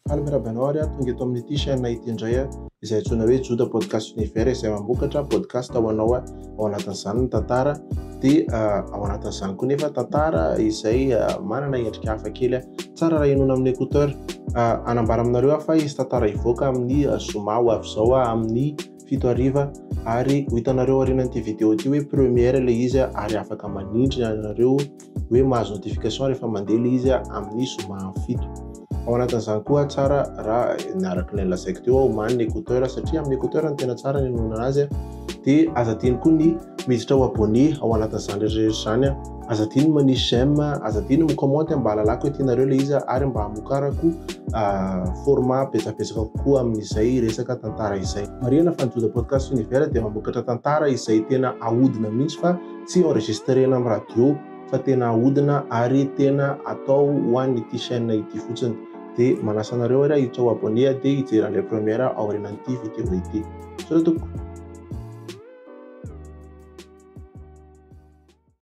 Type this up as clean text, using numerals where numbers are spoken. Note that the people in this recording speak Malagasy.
Faly miarahaba anao ary aho tonga eto amin'ity chaîne ity indray izay antsoina hoe Joda Podcast Univers izay mamokatra podcast ho anao ao anatin'izany ny tantara dia ao anatin'izany koa nefa tantara izay manana endrika hafa kely tsara raha henoina amin'ny écouteur. Hanambara aminareo aho fa hisy tantara hivoaka amin'ny zoma ho avy izao amin'ny 7 hariva ary ho hitanareo aorianan'ity vidéo ity hoe première ilay izy ary afaka manindry ianareo hoe mahazo notification rehefa mandeha ilay izy amin'ny zoma amin'ny 7. Ao anatin'izany koa tsara raha ny araka ilay lazaiko teo omany ny écouteur satria amin'ny écouteur no tena tsara ny henoana azy dia aza adino koa ny miditra ho abonné ao anatin'izany rehetra izany. Aza adino ny manisy j'aime, aza adino ny mi-commente mba hahalalako hoe tianareo ilay izy ary mba hamokarako format betsabetsaka kokoa amin'izay resaka tantara izay. Marihana fa ny Joda Podcast Univers dia mamokatra tantara izay tena ahodina mihitsy fa tsy enregistrena amin'ny radio fa tena ahodina ary tena atao ho an'ity chaîne ity fotsiny. Dia manasa anareo ary hiditra ho abonné dia hijery an'ilay première aorianan'ity vidéo ity. Misaotra tompoko.